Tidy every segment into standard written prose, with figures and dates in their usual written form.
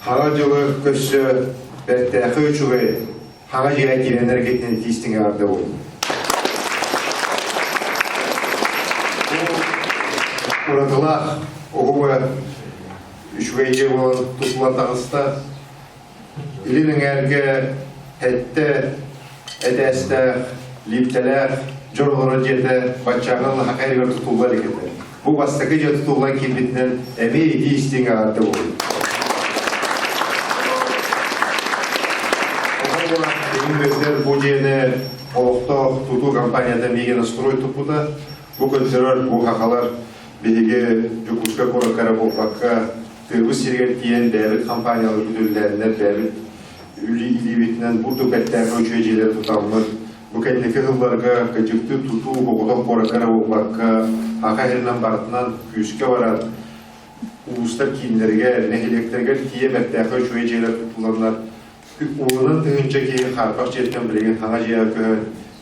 Хаҥа дьылы көрсө бэртээхэй үчүгэй хаҥа дьиэ киирэн эргитинэн тиистиҥ эҕэрдэ буоллун. Бу уратылаах оһуба үчүгэй дьиэ буолан тутуллан таҕыста. Илин эҥээргэ эттэ этээстээх, лииптэлээх дьон олорор дьиэтэ баччааҥҥа Лаһака иһигэр тутулла илик этэ. Бу бастакы дьиэ тутуллан киирбитинэн эмиэ итии-истиҥ эҕэрдэ буолуо. Оҕо бу дьиэни олохтоох тутуу компанията Мегинострой туппута. Бу көрдөрөр бу хахалар биһиги Дьокуускай куоракка эрэ буолбакка тыабыт сиригэр тиийэн бэйэбит компаниялар үтүллээннэр бэйэбит илиибитинэн бурдук эттээх үчүгэй дьиэлэри тутаммыт бу кэнники сылларга кыдьыктыы тутуу оҕотох куоракка эрэ буолбакка Саха сиринэн барытынан күүскэ баран улуустар кииннэригэр, нэһилиэктэригэр тиийэ бэртээхэй үчүгэй дьиэлэр тутулланнар уонунан тыһыынча киһи хаарбах дьиэттэн билигин саҥа дьиэҕэ көһөн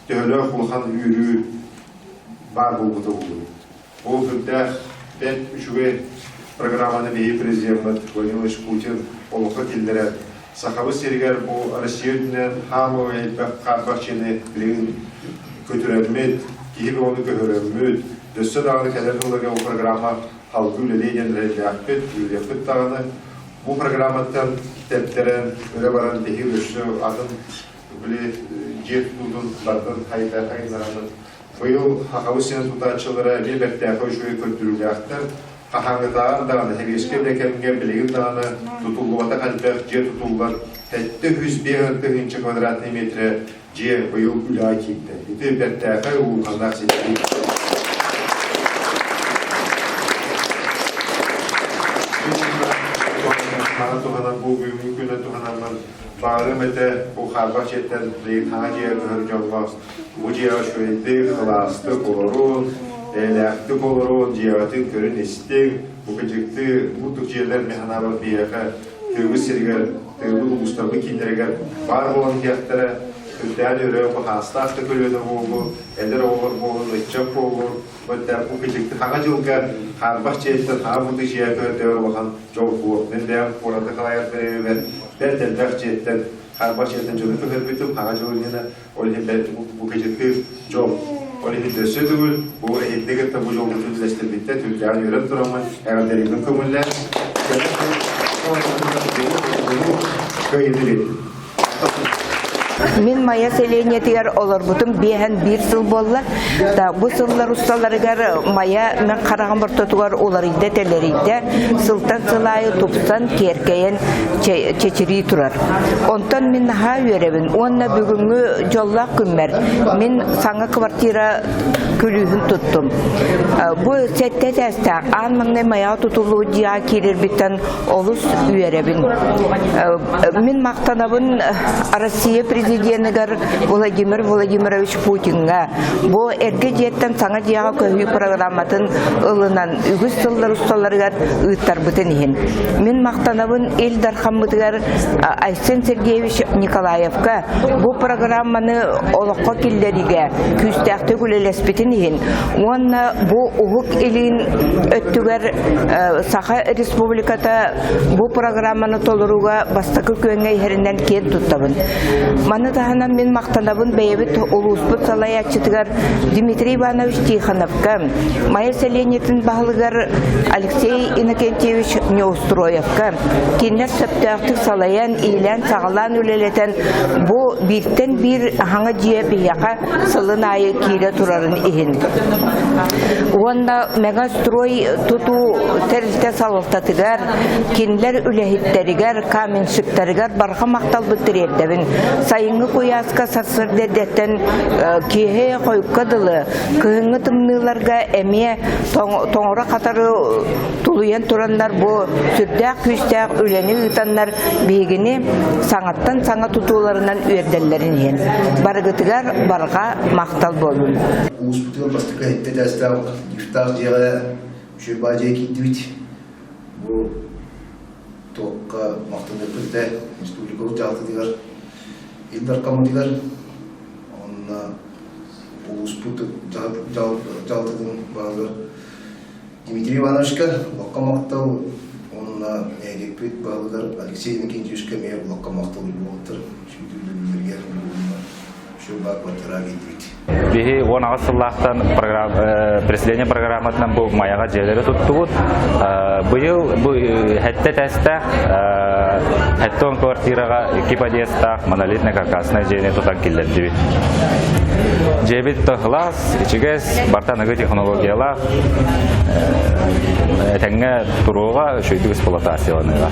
төһөлөөх улахан үөрүү баар буолбута буолуой. Ол сүрдээх бэрт үчүгэй программаны биһиги президеммит Владимир Владимирович Путин олоххо киллэрэн, Сахабыт сиригэр бу Россия үрдүнэн хаамыы элбэх хаарбах дьиэни билигин көтүрэммит, киһи бөҕөнү көһөрөммүт, өссө даҕаны кэлэр сылларга бу программа салгыы үлэлиэ диэн эрэллээхпит, үөрүөхпүт даҕаны. Бу программаттан тэптэрэн, өрө баран биһиги өссө атын били дьиэ тутуутун барытын хайда хайыннараммыт Быйыл Сахабыт сирин тутааччылара эмиэ бэртээхэй үчүгэй көрдөрүүлээхтэр. Хаһааҥҥытааҕар даҕаны сэбиэскэй да кэмҥэ билигин даҕаны тутуллубатах элбэх дьиэ тутуллар 705 тыһыынча квадратнай метрэ дьиэ быйыл үлэҕэ киирдэ. Ити бэртээхэй улаханнаах ситиһии. Маны туһанан бу бүгүҥҥү күнү туһанаммын баҕарыам этэ бу хаарбах дьиэттэн билигин саҥа дьиэ көһөр дьоҥҥо Бу дьиэҕэ үчүгэйдик, кылаастык олорун, эйэлээхтик олорун, дьиэҕитин көрүн-истиҥ. Бу кыдьыктыы курдук дьиэлэр мин санаабар биһиэхэ тыабыт сиригэр, тыабыт улуустарбыт кииннэригэр баар буолан иһиэхтэрэ. Үрдээн өрө бу хаастаах да көлүөнэ буоллун, эдэр оҕолор буоллун, ыччат буоллун, бу кыдьыкты хаҥа дьылга хаарбах дьиэттэн хаҥа буту дьиэ көрдөөр улахан дьол буолуо. Мин бэйэм куораты халайар бэрэбибэр бэрт элбэх дьиэттэн хаарбах дьиэттэн дьону көһөрбүтүм, хаҥа дьыл иннинэ Ол иһин бу кыдьыктыыр дьол. Ол иһин өссө төгүл бу эһигини кытта бу дьолбутун үллэстэрбиттэн сүрдээҕин үөрэн тураммын эҕэрдэлиибин көҥүллээн кыайыыны биэрдим. Мин Майа сэлиэнньэтигэр олорбутум биэһэн биир сыл буолла. Да, бу сыллар усталарыгар Майа мен хараҕым ортотугар уларыйда, тэлэрийдэ, сылтан сыл аайы тупсан, киэркэйэн чэчирии турар. Онтон мин наһаа үөрэбин уонна бүгүҥҥү дьоллоох күммэр мин саҥа квартира күлүүһүн туттум. Бу сэттэ этээстээх аан маҥнай Майаҕа тутуллубут дьиэҕэ киирэрбиттэн олус үөрэбин. Мин махтанабын Россия президенигэр Владимир Владимирович Путиҥҥа. Бу эргэ дьиэттэн саҥа дьиэҕэ көһүү программатын ылынан үгүс сыллар усталарыгар ыыттарбытын иһин. Мин махтанабын Ил Дархаммытыгар Айсен Сергеевич Николаевка бу программаны олоххо киллэриигэ күүстээхтик үлэлэспитин иһин уонна бу Уһук Илин өттүгэр Саха Республиката бу программаны толорууга бастакы күөҥҥэ иһэринэн киэн туттабын. Маны таһынан мин махтанабын бэйэбит улууспут салайааччытыгар Дмитрий Иванович Тихоновка, Майа сэлиэнньэтин баһылыгар Алексей Иннокентьевич Неустроевка, кинилэр сөптөөхтүк салайан, иилээн-саҕалаан үлэлэтэн бу бииртэн биир аһаҥа дьиэ биһиэхэ сылын аайы киирэ турарын иһин. Уонна Мегастрой тутуу тэрилтэ салалтатыгар, кинилэр үлэһиттэригэр, каменщиктарыгар барҕа махталбын тириэрдэбин. Сайыҥҥы куйааска сарсыарда эрдэттэн киэһэ хойукка дылы, кыһыҥҥы тымныыларга эмиэ тоҥоро-хатары тулуйан тураннар бу сүрдээх күүстээх үлэни ыытаннар биһигини саҥаттан саҥа тутууларынан үөрдэллэрин иһин барыгытыгар барҕа махтал буоллун. Улууспутугар бастакы сэттэ этээстээх лифтаах дьиэҕэ үчүгэй баа дьиэ киирдибит. Бу туохха махтаныахпыт этэ республикабыт дьаһалтатыгар, Ил Дархаммытыгар уонна улууспут дьаһалтатын баһылыгар Дмитрий Ивановичка улахан махтал уонна нэһилиэк. Нэһилиэкпит баһылыгар Алексей Иннокентьевичка эмиэ улахха махтал буолуохтар. Сүүтүүлүүллэригэр Шубак квартира киирдибит. Биһи 18 сыллаахтан преселение программатынан бу Майаҕа дьиэлэри туттубут. Быйыл бу хэттэ тэстээх хэттон квартираҕа икки подъездтаах монолитный каркасный дьиэни тутан киллэрдибит. Дьиэбит тахлаас, ичигэс, барта аныгы технологиялаах, этэҥҥэ туруоҕа, үчүгэйдик эксплуатацияланыаҕа.